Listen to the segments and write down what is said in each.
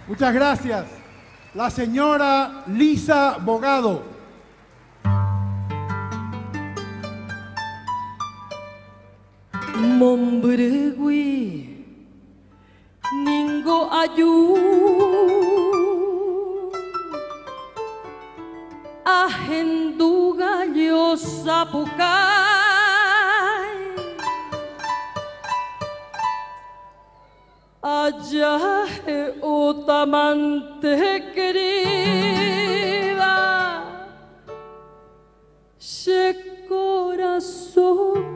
Muchas gracias. La señora Lisa Bogado. Mombyrýgui ningo aju ahendu gallo sapukái. Ajahe'ótamante querida. Che korasõ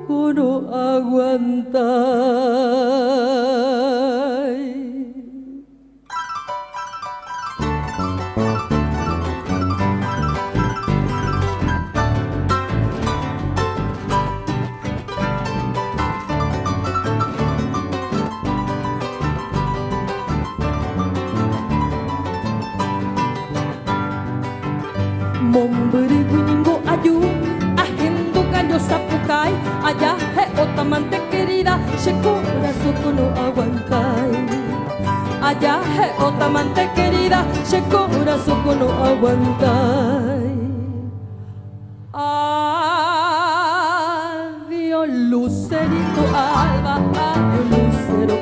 ko noaguantái. Mombyrýgui ningo aju, ahendu gallo sapukái, ajahe'ótamante querida, che korasõ ko noaguantái. Ajahe'ótamante querida, che korasõ ko noaguantái. Adiós lucerito alba, adiós lucero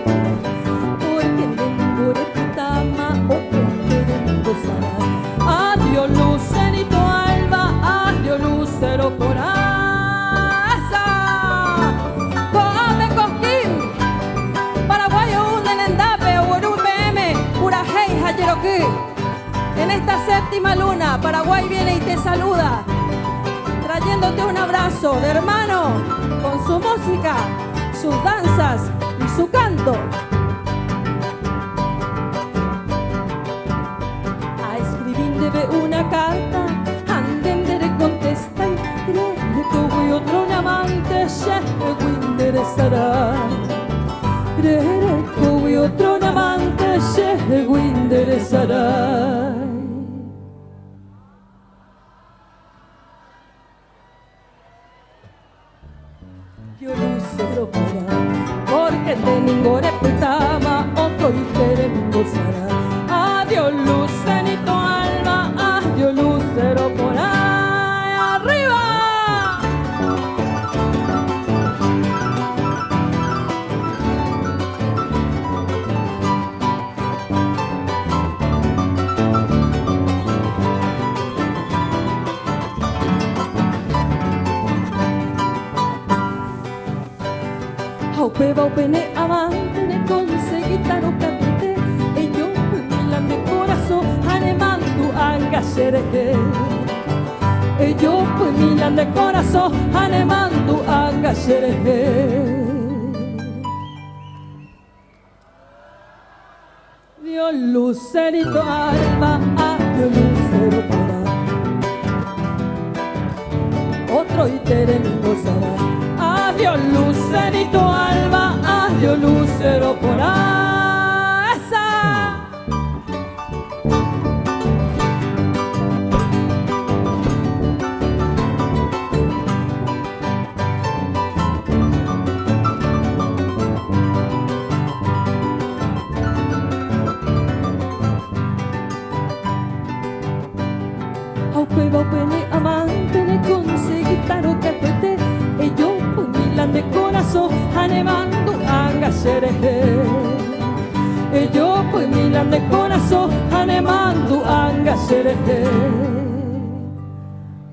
porque ningo repytáma okoite remigozarã. Adiós lucerito alba, adiós lucero coraza. Ko'ápe Cosquín, Paraguay ou ne rendápe ogueru peẽme purahéi ha jeroky. En esta séptima luna, Paraguay viene y te saluda, trayéndote un abrazo de hermano con su música, sus danzas y su canto. A escribí ndéve una carta, ha nde nderekontestái, rerekógui otro ne amante, chehegui nderesarái. Rerekógui otro ne amante, chehegui nderesarái. Yo lucero porã, porque nde ningo repytáma otroite remingozarã. Adiós lucerito alma, adiós lucero porã. Arriba! Ha upéva upe ne amante ne conseguitarõ katuete ejopymi la nde korasõ ha ne mandu'anga che rehe. Ejopymi la nde korasõ ha ne mandu'anga che rehe. Adiós lucerito alba, adiós lucero porã. Otroite remigozarã. Adiós lucerito alba, adiós lucero porã. Esa! Ha upéva upe ne amante ne conseguitarõ katuete ejopymi la nde korasõ ha ne mandu'anga che rehe. Ejopymi la nde korasõ ha ne mandu'anga che rehe.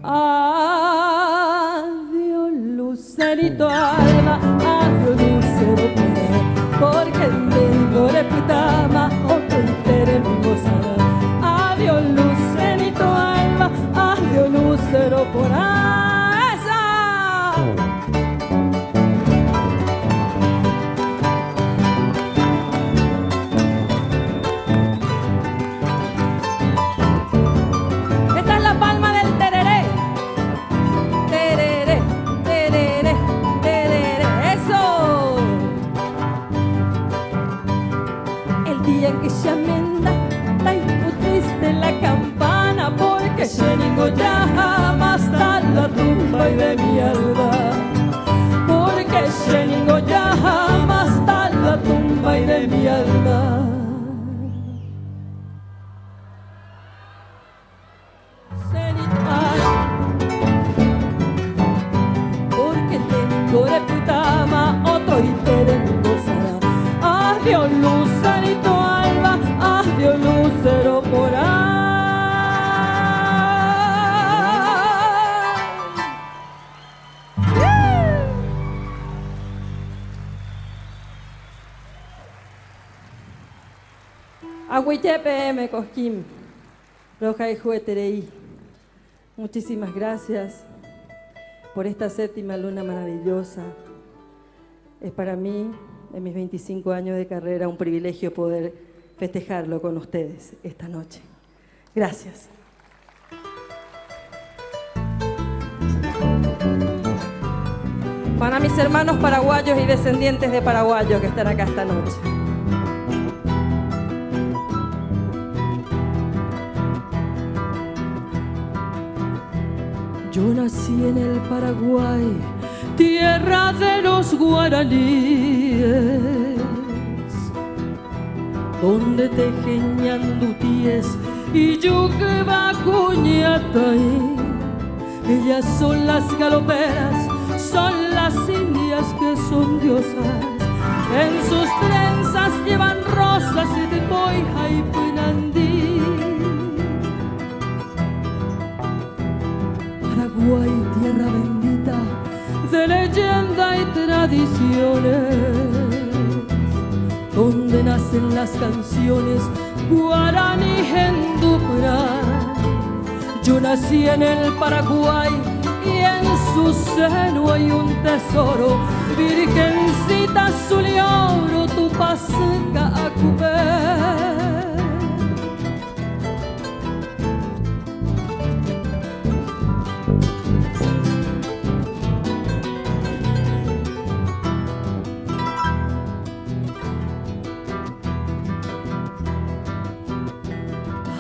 Adiós lucerito alba, adiós lucero porã, porque ndéngo repytáma okoite remigozarã. Adiós lucerito alba, adiós lucero porã. Esa! Esta es la palma del tereré. Tereré, tereré, tereré. ¡Eso! El día en que che amenda, taipu triste la campana, porque che ningo jaháma hasta la tumba y de mi alma. Porque che ningo jaháma hasta la tumba y de mi alma. Aguyje peẽme Cosquín, rohayhueterei. Muchísimas gracias por esta séptima luna maravillosa. Es para mí, en mis 25 años de carrera, un privilegio poder festejarlo con ustedes esta noche. Gracias. Para mis hermanos paraguayos y descendientes de paraguayos que están acá esta noche. Yo nací en el Paraguay, tierra de los guaraníes, donde tejen ñandutíes y yuque cuñatay. Ellas son las galoperas, son las indias que son diosas. En sus trenzas llevan rosas y de boija y pinandí. Paraguay, tierra bendita de leyenda y tradiciones, donde nacen las canciones guaraní Gendupra. Yo nací en el Paraguay y en su seno hay un tesoro, Virgencita azul y oro, tu pasca acupé.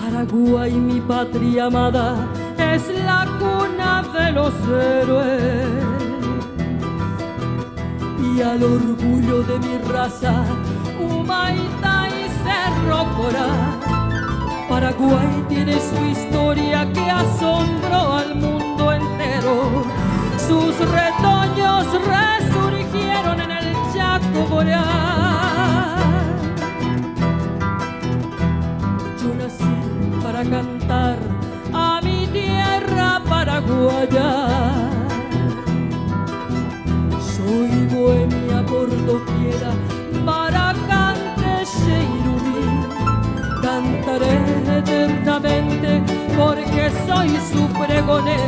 Paraguay, mi patria amada, es la cuna de los héroes. Y al orgullo de mi raza, Humaitá y Cerro Corá. Paraguay tiene su historia que asombró al mundo entero. Sus retoños resurgieron en el Chaco Boreal. Yo nací para cantar a mi tierra paraguaya. Soy bohemia por doquiera, maracante, cheirumí. Cantaré eternamente porque soy su pregonera.